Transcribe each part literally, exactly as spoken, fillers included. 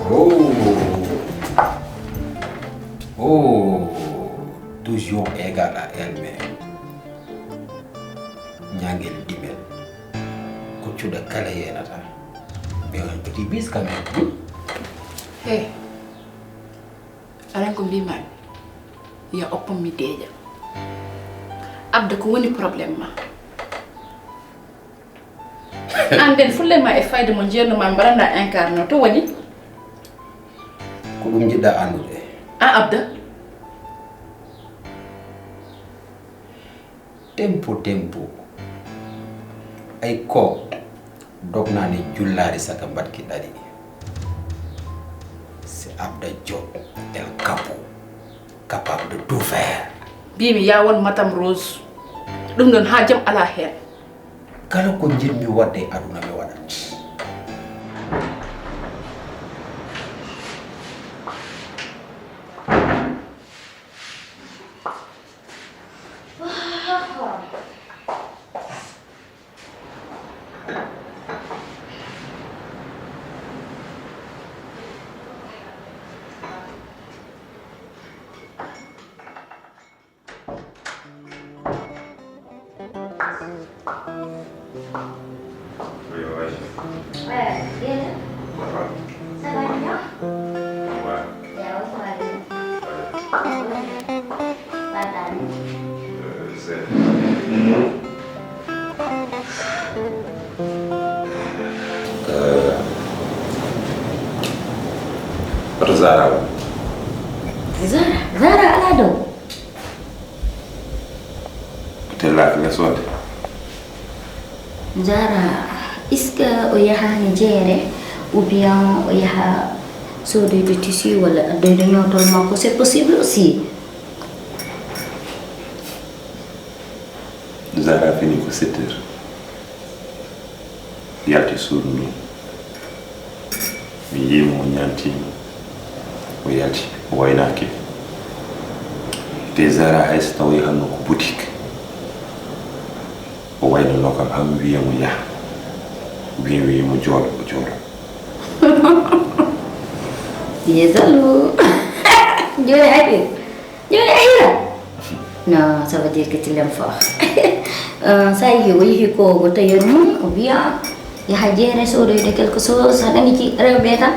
Oh. Oh. Toujours égal à elle-même. Ñaangel dimel. Ko cuɗa kala yenata. Mais un petit bis quand même. Hey. Aran ko mbimaami, ya oppam mi deeƴa. Abda, ko woni problème ma? An den fulle ma e fayde mo jeerno ma mbaɗanɗa incarno to woni? Ko ɗum jiɗɗa anndude? A Abda. Tempo tempo. Ay ko dognaani jullaari saka mbaɗki ɗaɗi. C'est Abda Diop, El Capo, capable de tout faire. Mbimi ya won Matam Rose. Ɗum ɗon ha jam ala heen. Kala ko njiɗmi waɗde e aduna mi waɗat. Oui, oui. Ouais, bien. Ça va ? Ça va bien ? Ouais. Yeah, ça va bien. Ouais. Pas mal. Euh, c'est... Euh, oto Zara o. Zara, Zara ala dow. Tellaaka les wonde. Zara, est-ce que o yahaani jeere ou bien o yaha soodoyde tissu walla addoyde ñootol makko? C'est possible aussi. Zara fini ko sept heures. Yalti suudu ndun. Mi yii mo, o ñaantiima, o yalti, o waynaaki. Te Zara hay so taw yahanno ko boutique, o waynanno kam, han mi wiya mo yaha, ou bien mi wiya mo jooɗo, o jooɗo. Ye jaloux. Jooni hay ɓe. Jooni a hira? Non, ça veut dire que tu l'aimes fort. Euh, sa yehi, o yehi ko, ko tailleur mum, ou bien yaha jeere soodoyde quelque chose, haɗa anndi rewɓe tan,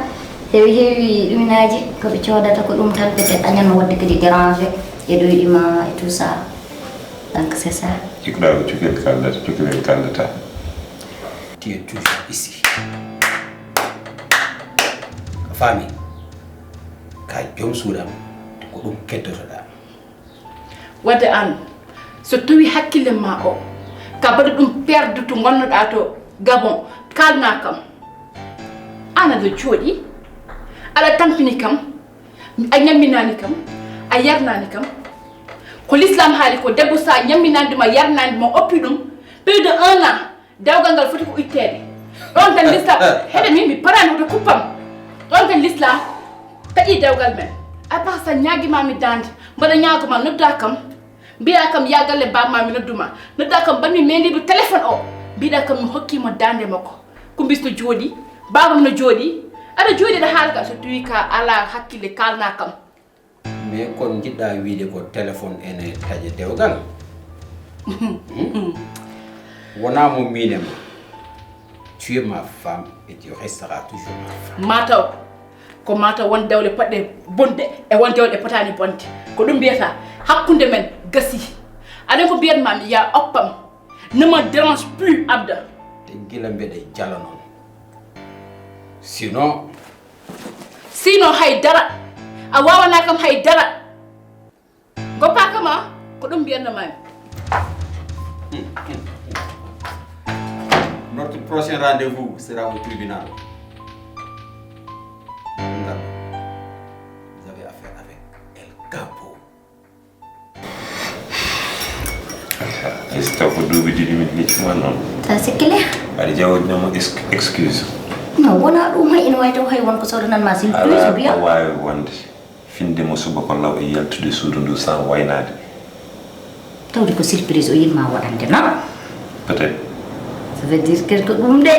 heewi, heewi ɗuminaaji, ko ɓe coodata ko ɗum tan, peut-être a ñaama waɗde kadi dérangé e ɗoyɗi ma et tout ça. Donc, c'est ça. Cikɗa ko cukalel kaldata, cukalel kaldata. Tu es toujours ici. A faami? Ka joom suudu am, ko ɗum keddotoɗaa. Wadde an, so tawi hakkille ma o, ka baɗa ɗum perdre to ngonnoɗaa to Gabon, Kaalnaa kam. Aan aɗa jooɗi, aɗa tampini kam, a ñamminaani kam, a yarnaani kam. Ko l'islam haali ko debbo, so a ñamminaani ɗum, a yarnaani ɗum, a oppi ɗum plus de un an, dewgal ngal foti ko itteede. Ɗoon tan l'islam, heɗe min, mi paraani hoto kuppam. Ɗoon tan l'islam taƴi dewgal men. À part ça, ñaagi ma mi daande, mbaɗa ñaago ma, nodda kam. Mbiɗa kam, yaa galle baaba ma, mi noddu ma. Nodda kam, mbaɗ mi meendiiɗo téléphone o. Mbiɗa kam, mi hokkii mo daande makko. Kumbis no jooɗi, baabam no jooɗi. Aɗa jooɗi, aɗa haala kam. So tawi ka alaa hakkille, kaalnaa kam. Mais kon njiɗɗa wiide ko téléphone ene taƴa dewgal? Hmm? Wonaa mo miin e ma. Tu es ma femme et tu resteras toujours ma femme. Mataw, ko mataw won dewle poɗɗe bonde e won dewle ɗe potaani bonde. Ko ɗum mbiyata hakkunde men gasi. Aɗa ko mbiyatma mi, yaa oppam. Ne me dérange plus, Abda. Te gila mbeɗa jala noon. Sinon, sinon hay dara. A waawanaa kam hay dara. Ngoppaaka ma, ko ɗum mbiyatno maami. Notre prochain rendez-vous sera au tribunal. Ngal. Vous avez affaire avec El Capo. Est-ce que ko duuɓi ɗiɗi min heccuma noon? Ça, c'est clair. Aɗa jawodinamo ex-, excuse? Non, wonaa ɗum, hay ina wawi taw hay won ko sodananma surprise ou bien? Alaa ko waawi wonde. Finde mo subaka law e yaltude suudu ndu sans waynaade. Tawde ko surprise o yiɗma waɗande, non? Peut-être. Ça veut dire que ko ɗum de.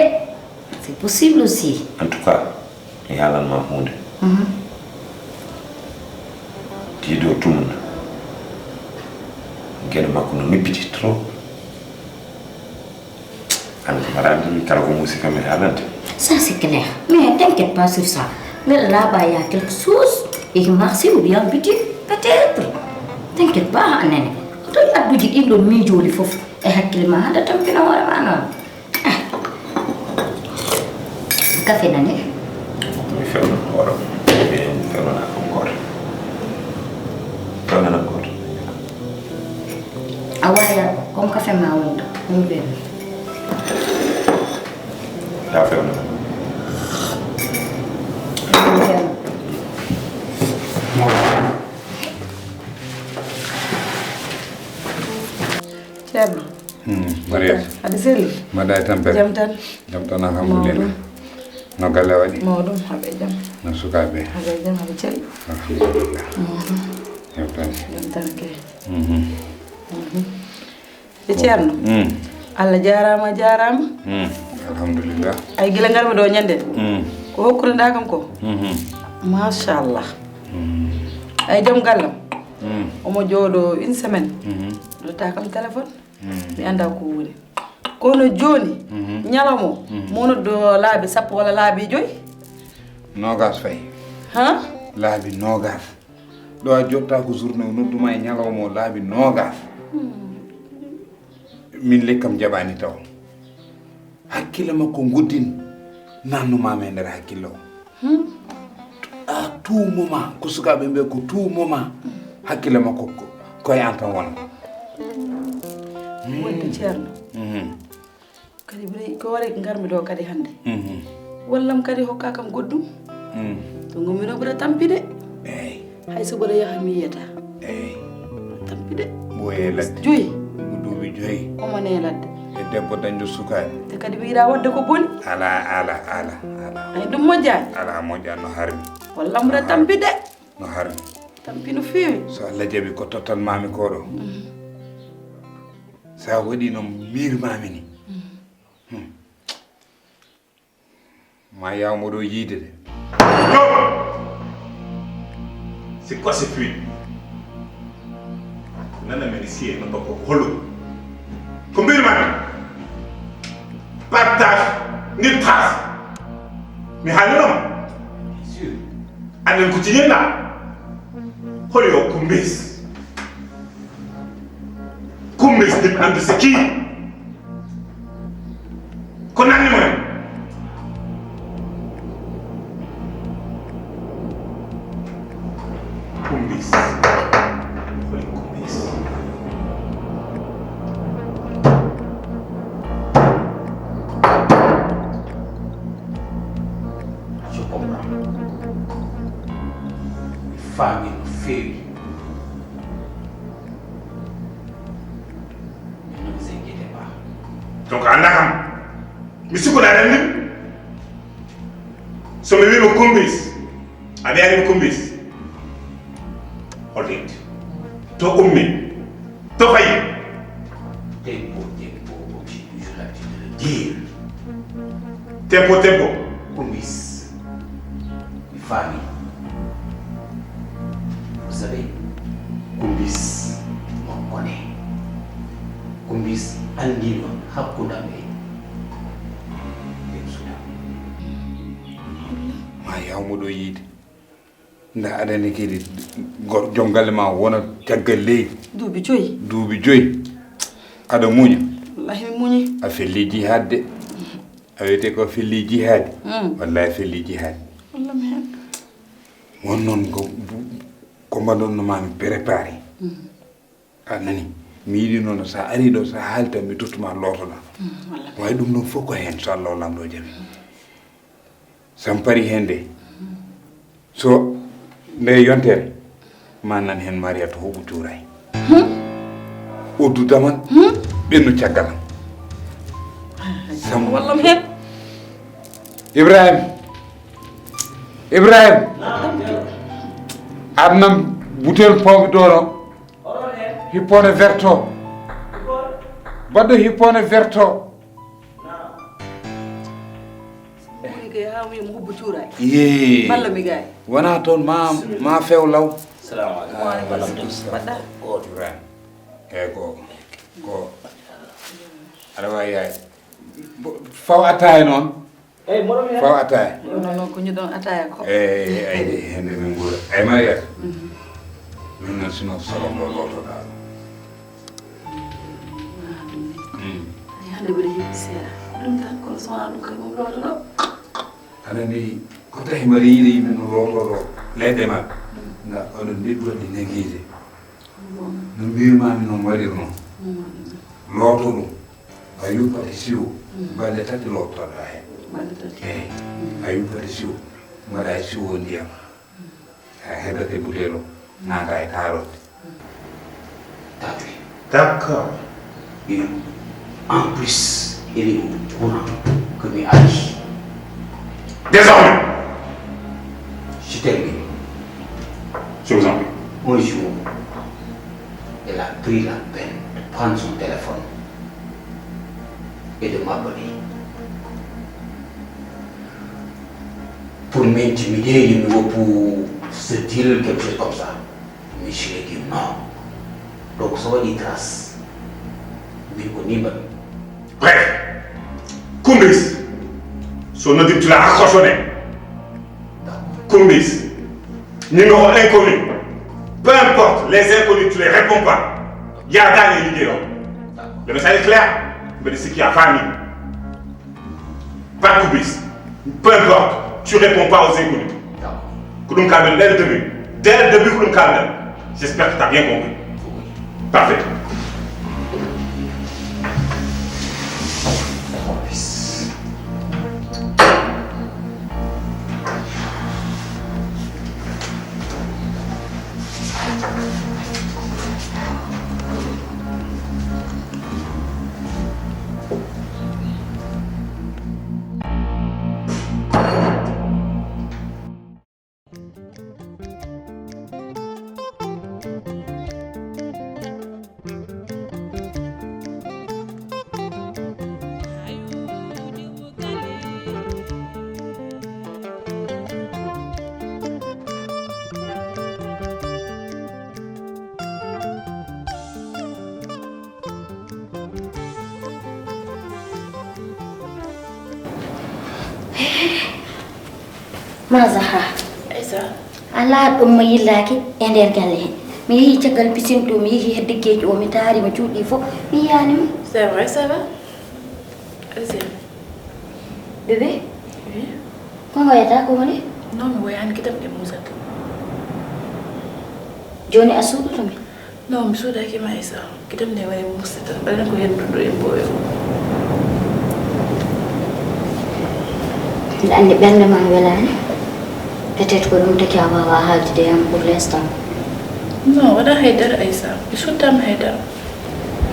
C'est possible aussi. En tout cas, mi haalanma huunde. Mhm. Ɗiɗo tuma, geɗe makko no nippiti trop. An kam aɗa anndi kala ko muusi kam mi haalante. Ça, c'est clair. Mais t'inquiète pas sur ça. Mbeɗa laaɓa, y a quelque chose qui marche ou bien biti, peut-être. T'inquiète pas, Nene. Ko tawi adduji ɗin ɗon miijooli fof e hakkille ma, hade tampina hoore ma noon. Ah. Kafe nane? Mi fewna hoore am. Mi fewnana kam gooto. Fewnanam gooto. A waaya, comme kafe ma woni ɗo. Ɗum ɓe. Ya fewnanam. Ceerno. Hmm, Mariam. Aɗa selli? Mbaɗa e tampere? Jam tan. Jam tan, alhamdulillah. Mawɗum. No galle waɗi? Mawɗum, haɓe jam. No sukaaɓe? Haɓe jam, haɓe celli. Alhamdulillah. Mhm. Jam tan. Jam tan kay. Mhm. Mhm. E Ceerno? Mm. Allah jaaraama, jaaraama. Mm. Alhamdulillah. Ay, gila ngarmi ɗo ñande. Mm. Ko hokkunoɗaa kam ko? Mhm. Machallah. Mm. Ay, joom gallam. Mm. Omo jooɗo une semaine. Mhm. Noddataa kam téléphone. Mm. Mi anndaa ko woni. Kono jooni, mhm, ñalawma o, mhm, mo noddo laabi sappo walla laabi joy. Noogas fay. Ha? Laabi noogas. Ɗo a jotta ko journée o nodduma e ñalawma o laabi noogas. Hmm. Min lekkam jaɓani taw. Hakkille makko goddin nannumama e nder hakkille o. Hmm. À tout moment, ko sukaaɓe mbiya ko tout moment, hakkille makko ko, ko e an tan wona. Hmm. Wonde Ceerno. Mhm. Kadi ɓuri ko waɗi ngarmi ɗo kadi hannde. Mhm. Wallam kadi hokka kam goɗɗum. Mm. To ngonmi ɗo ɓura tampude. Eey. Hay so mboɗo yaha mi yiyata. Eey. Ɓura tampude. Ɓooye ladde. Joyi. Mo duuɓi joyi. Omo ne ladde. E debbo dañɗo sukaaɓe. Te kadi mi yiɗa waɗde ko boni. Ala, ala, ala, ala. Ay, ɗum moƴƴaani. Ala moƴƴaani no harmi. Wallam ɓura tampude. No harmi. Tampi no feewi. So Allah jaɓi ko tottan mami ko ɗo. Mm. Sa waɗi no miirmami ni. Hmm. Ma yaw mo ɗo yiide de. Yo! C'est quoi ce bruit? Nana men ici e non ko holo. Ko mbirma. Partage ni trace. Mi halino. Bien sûr. Anen ko tinina. Holo yo kumbis. Kumbis ɗi ɓe anndu si kii. Ko nanni mo en. Kumbis. Holi kumbis. Faami no feewi. Mais ne vous inquiétez pas. Donc, a anndaa kam, mi sikku na renndi. So mi wii mo Kumbis, a wiyaani mi Kumbis. Holto yetti? To ummi? To fayi? Tempo, tempo, comme j'ai toujours l'habitude de le dire. Tempo, tempo. Kumbis. Mi faami. Vous savez, Kumbis mo kone. Kumbis anndino hakkunde am e Debbo Suuda. Ma yaw mo ɗo yiide. Nda aɗa andi kadi gor-, joom galle ma wona caggal leydi. Duuɓi joyi. Duuɓi joyi. Aɗa muña. Wallahi mi muñi. A felli jihaad de. A wiyete ko felli jihaadi. Mm. Wallahi felli jihaadi. Wallah mi hen. Won noon ko, ko mbaɗonno ma mi préparé. Mm. A nani? Mi yiɗi noon so a ari ɗo, so a haali tan mi tottuma lootoɗa. Mm, wallah. Waawi ɗum ɗon fof ko heen, so Allah o Laamɗo o jaɓi. So mi parii heen de, so nde yontere, ma nan heen Mariatu huɓu cuuraay. Hmm? Uddu damal, hmm? Ɓennu caggal am. Sam- Wallah mi heɓ. Ibrahim. Ibrahim. Adnan butel pawɓe ɗo no. Hippone verto. Baɗɗo hippone verto. Ɓuri kay haa wiya mo hubbo cuuraay. Yee. Balla mi gaay. Wona toon ma, ma few law. Salamu aleykum. Wa aleykum salam. Mbaɗɗa? Ko Ibrahim. Eyi ko, ko. Aɗa waawi yaade. Bo-, faw attaaya noon. Eyi, mboɗo mi Faw attaaya. Ɗum noon ko ñuɗon attaaya ko. Eyi, eyi, hende min nguura. Eyi, Mariata. Mhm. Min noon sino salon ɗo lootoɗaa. Mm. Ay, hannde mbiɗa yiɗi seeɗa. Ɗum tan, kono so wonaa ɗum kay, mum lootoɗo. Aɗa anndi ko tahi mbaɗa yiɗa yimɓe no lootoɗo leɗɗe maɓɓe. Mm. Nda, oɗon ndeɗi waɗde négliger. Bon. No mbirmaami noon waɗir noon. Mm. Looto ɗum. A yuppata siwo. Mm. Balɗe tati lootoɗaa heen. Balɗe tati. Eyi. Mm. A yuppata siwo. Mbaɗa e siwo ndiyam. A heɓat e butel o, naata e kaarote. Tatoui. D'accord. Et en plus, il est au courant que mi ari. Désormais, je termine. Je vous en prie. Un jour, elle a pris la peine de prendre son téléphone et de m'appeler. Pour m'intimider, je me veux pour ce deal, quelque chose comme ça. Mais je lui ai dit non. Donc, ça va dire trace. Mais on y va. Bref, Kumbis, son auditeur tu l'as raccrochonné. D'accord. Kumbis, numéro inconnu. Peu importe, les inconnus, tu les réponds pas. Il y a dans les vidéos. D'accord. Le message est clair. Mais c'est qui a famille. Pas de Kumbis. Peu importe, tu réponds pas aux inconnus. D'accord. Ko ɗum kalɗen dès le début. Dès le début, ko ɗum kalɗen. J'espère que tu as bien compris. Parfait. Ma Zahra. Aisa. Alaa ɗum mo yillaaki e nder galle he. Mi yehi caggal pisine to, mi yehi hedde geeƴi o, mi taari mo cuuɗi fof, mi yiyaani mo. C'est vrai, ça va? Aisa. Bébé? Oui? Ko ngoyata ko woni? Non, mi woyaani, kitam ɗe muusata. Jooni a suuɗoto mi? Non, mi suudaaki ma Aisa. Kitam ne woni muusata. Ɓayri ko hedduɗo e mbooyo. Mbiɗa anndi ɓernde ma welaani. Peut-être ko ɗum taki a waawaa haaldude e am pour l'instant. Non, waɗa haydara, Aïssa. Mi suttaama haydara.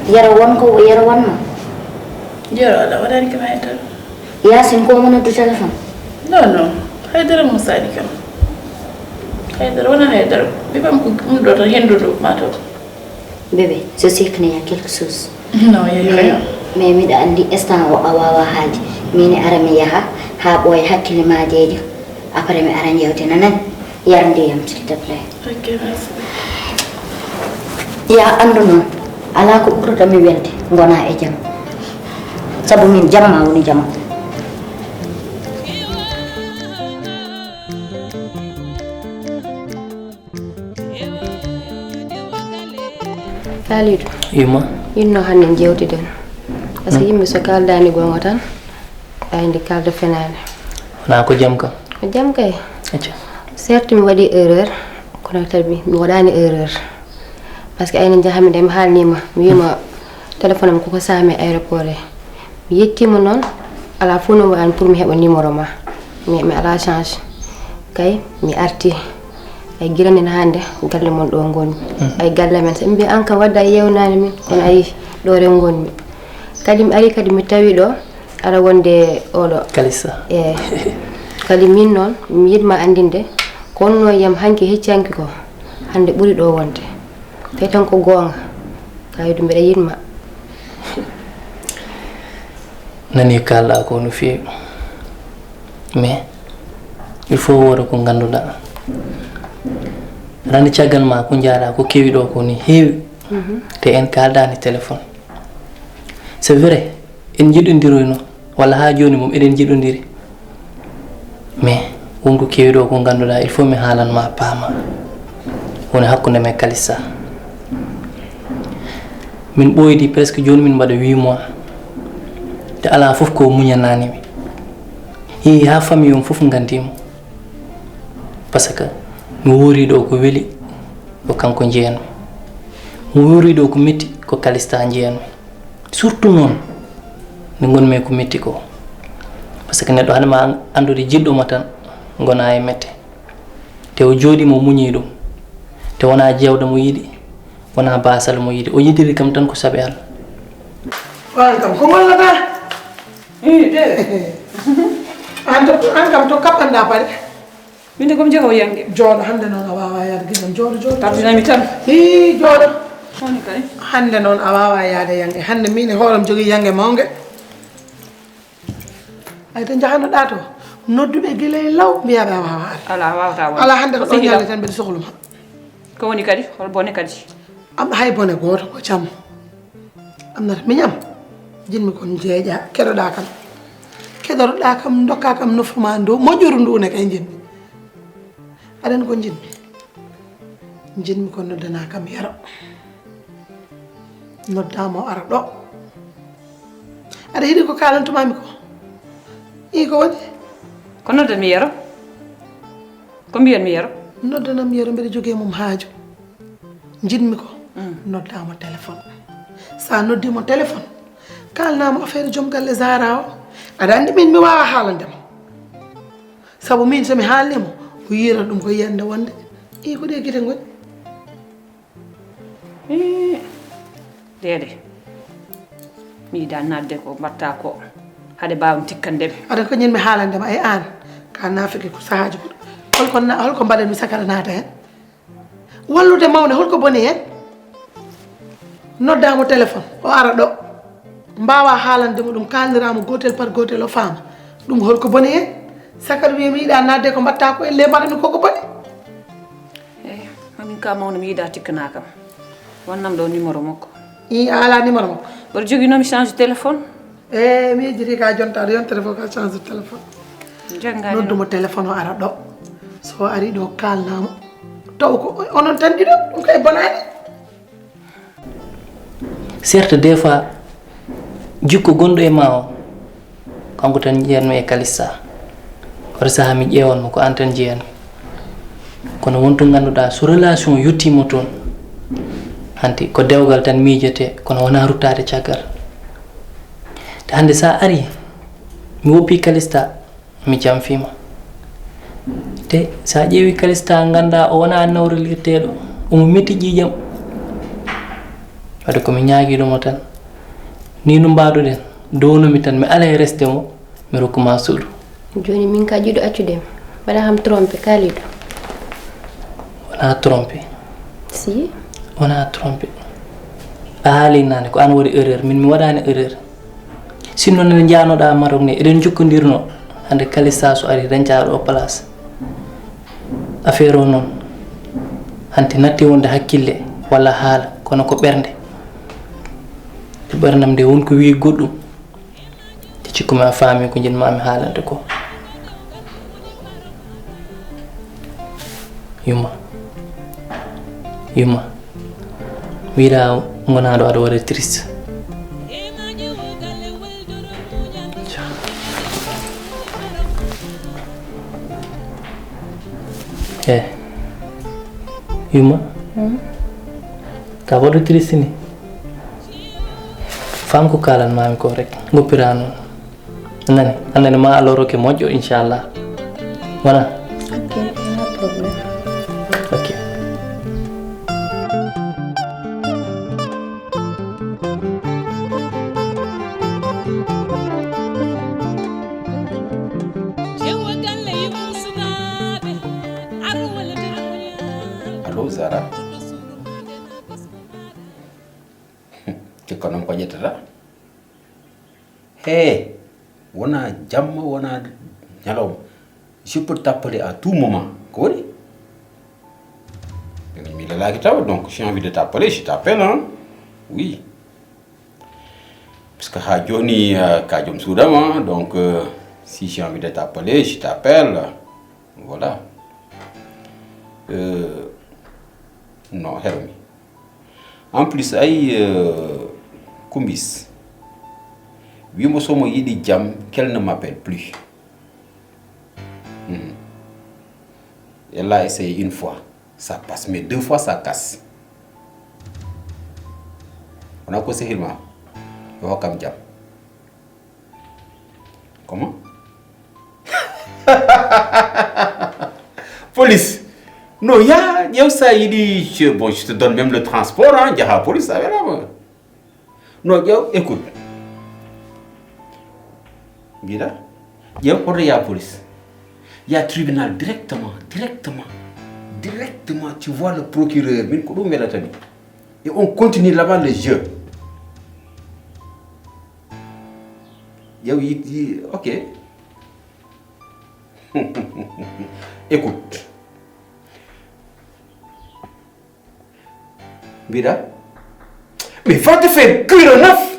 Yero won ko yero wonma? Yero ala waɗani kam haydara. Yaasin ko omo noddu téléphone? Non, non. Haydara musaani kam. Haydara wona haydara. Ɓiɓam ko ɗum ɗo tan henndu ɗo ma to. Bébé, je sais qu'il y a quelque chose. Non, yeyi Mais, kaya. Mais miɗa anndi instant o a waawaa haalde. Min ara mi yaha haa ɓooya hakkille ma deeƴa. Après mi ara njewte nanan. Yar ndiyam, s'il te plaît. Ok, merci. Ya anndu noon, alaa ko ɓurata mi welde, ngona e jam. Sabu min jamma woni jam am. Kalidou, Yumma, yinno hannde jewtiden. Parce que yimɓe so kaldani gonga tan, ayde kalda fenaani. Wona ko jam kam? Ko jam kay. Acca. Certes mi waɗi erreur, kono tawi mi waɗani erreur. Parce que ayni jahami nde mi haalnima, mi wima téléphone am koko saami e aéroport he. Mi yettima noon, ala fof no waɗani pour mi heɓa numéro ma. Mi, mi ala change. Kay mi arti. Ay gila nen hannde galle mon ɗo ngonmi. Ay galle men so ɓe mbi an kam wadda yewnani min, kono ayi ɗo re ngonmi. Kadi mi ari kadi mi tawi ɗo aɗa wonde oɗo. Kalisa. E kadi min noon mi yiɗma andinde konno yam hanki hecci hanki ko hannde ɓuri ɗo wonde. Tawi tan ko goonga. Kaydu mbeɗa yiɗma. Nani kalɗa ko no feewi. Mais il faut wooda ko ngannduɗa. Rani caggal ma ko jaaɗa ko kewi ɗo ko ni heewi. Te en kaldani téléphone. C'est vrai, en jiɗodiroyno walla ha joni mum eɗen jiɗodiri. Mais won ko kewi ɗo ko ngannduɗa il faut mi haalan ma paama. Woni hakkunde men Kalisa. Min ɓooydi presque joni min mbaɗa huit mois. Te ala fof ko muñanani mi. Yehi ha famille on fof ngandimo. Parce que mi wori ɗo ko weli ko kanko jeyanmi. Mi wori ɗo ko metti ko Kalista jeyanmi. Surtout noon nde ngonmi ko metti ko. Parce que neɗɗo hade ma andude jiɗɗo ma tan gona e mette. Te o jooɗi mo muñi ɗum. Te wona jewde mo yiɗi, wona basal mo yiɗi. O yiɗiri kam tan ko saɓe Allah. An kam ko gollata? An to an kam to kaɓɓanɗa paɗe. Min de ko mi jahowo yange. Jooɗo hannde noon a waawaa yaade giɗam. Jooɗo, jooɗo. Tardinami tan. Hii, jooɗo. Woni kay. Hannde noon a waawaa yaade yange. Hannde miin e hooram jogii yange mawnge. Ay to njahanoɗaa to. Nodduɓe gila e law mbiyaɓe a waawaa arde. Ala, a waawata wonde. Ala hannde ko ɗo Sehil am. Ñalle tan mbeɗa sohlu ma. Ko woni kadi? Hol bone kadi? Am hay bone gooto ko jam. Am nata miñam. Jiɗmi kon jeeƴa keɗoɗaa kam. Keɗoɗaa kam ndokkaa kam nofru ma ndu moƴƴuru ndu ne kay jiɗmi. Aɗa anndi ko jiɗmi? Jiɗmi ko noddanaa kam Yero. Noddaa mo ara ɗo. Aɗa yiɗi ko kaalantumaami ko? Ii ko woni? Ko noddanmi Yero? Ko mbiyanmi Yero? Noddanam Yero mbeɗa jogii e mum haaju. Jiɗmi ko noddaa mo téléphone. So a noddii mo téléphone, kaalnaa mo affaire joom galle Zahra o. Aɗa anndi min mi waawaa haalande mo. Sabu min so mi haalnii mo, o yiirat ɗum ko yiyannde wonde. Ii ko ɗe gite ngoni? Ii, deede. Mi yiɗaa naatde ko mbaɗtaa ko. Hade mbaawmi tikkande mi. Aɗa ko ñin mi haalande ma e aan. Ka naafiki ko sahaaji ko. Holko na-, holko mbaɗen mi sakara naata heen? Wallude mawne, holko boni heen? Noddaa mo téléphone, o ara ɗo. Mbaawaa haalande mo ɗum, kaalniraa mo gootel par gootel, o faama. Ɗum holko boni heen? Sakara wiya mi yiɗaa naatde ko mbaɗtaa ko, e le mbaɗa mi koko boni? Eey, mamin ka mawne mi yiɗaa tikkanaa kam. Wonnam ɗo numéro makko. Ii, a alaa numéro makko? Mboɗo jogii noon mi change téléphone. E mi yejjiti ka jonta aɗa yontere fof ka change téléphone. Janngaani Noddu noon. Mo téléphone o ara ɗo. So ari ɗo kaalnaa mo. Taw ko onon tan ɗiɗo, ɗum kay bonaani. Certes des fois jikko gonɗo e ma o kanko tan jeyanmi e Kalista. Oto saha mi ƴeewan mo ko an tan jeyanmi. Kono won to ngannduɗaa so relation yettiima toon hanti ko dewgal tan miijete kono wonaa ruttaade caggal. Te hannde so a ari mi woppi Kalista mi jamfiima. Te so a ƴeewi Kalista, nganndaa o wonaa nawrilirteeɗo, omo meti ƴiiƴam. Wadde ko mi ñaagiiɗo mo tan, ni no mbaaduɗen, downomi tan, mi alay resde mo, mi rokku ma suudu. Jooni min ka jiɗo accude mi. Mbaɗa kam trompé, Kalidou. Wonaa trompé. Si. Wonaa trompé. A haali naane ko aan waɗi erreur, min mi waɗaani erreur. Sinno nde njaanoɗaa Maroc ni, eɗen njokkondirno. Hannde Kalista so ari, dañca ɗo place. Affaire o noon, hanti natti wonde hakkille walla haala, kono ko ɓernde. E ɓerndam nde won ko wi'i goɗɗum. Te cikkumi a faami ko njiɗ-maa mi haalande ko. Yumma. Yumma. Wiɗa ngonaa ɗo aɗa waɗa triste. Eh. Yumma. Ka waɗa triste ni. Fam ko kaalan maami ko rek. Ngoppira noon. Nani, annani ma aloro ke moƴƴo, inchallah. Wona? Ok, no problem. Ok. Allo, Zara. Ke kono ko ƴettata? He, wona jamma, wona ñalawma. Je peux t'appeler à tout moment. Ko woni? Mi lelaaki taw, donc j'ai envie de t'appeler, je t'appelle, hein. Oui. Parce que ha joni, euh, ka joom suudam, hein, donc, euh, si j'ai envie de t'appeler, je t'appelle. Voilà. Euh, non, hermi. En plus, ay, euh, Kumbis. Wimo somo yiɗi jam, qu'elle ne m'appelle plus. Hmm. Elle a essayé une fois, ça passe, mais deux fois, ça casse. On a conseillé ma. Yo kam jam. Comment? Police. Non, ya, ya ça, il dit, je, bon, je te donne même le transport, hein, jaha police, avec la main. Non, ya, écoute. Mbiɗa, ƴeew hoto ya police. Ya tribunal directement, directement. Directement, tu vois le procureur. Min ko ɗum welatami. Et on continue là-bas le jeu. Ƴeew yi, yi, ok. Écoute. Mbiɗa. Mais va te faire cuire un œuf.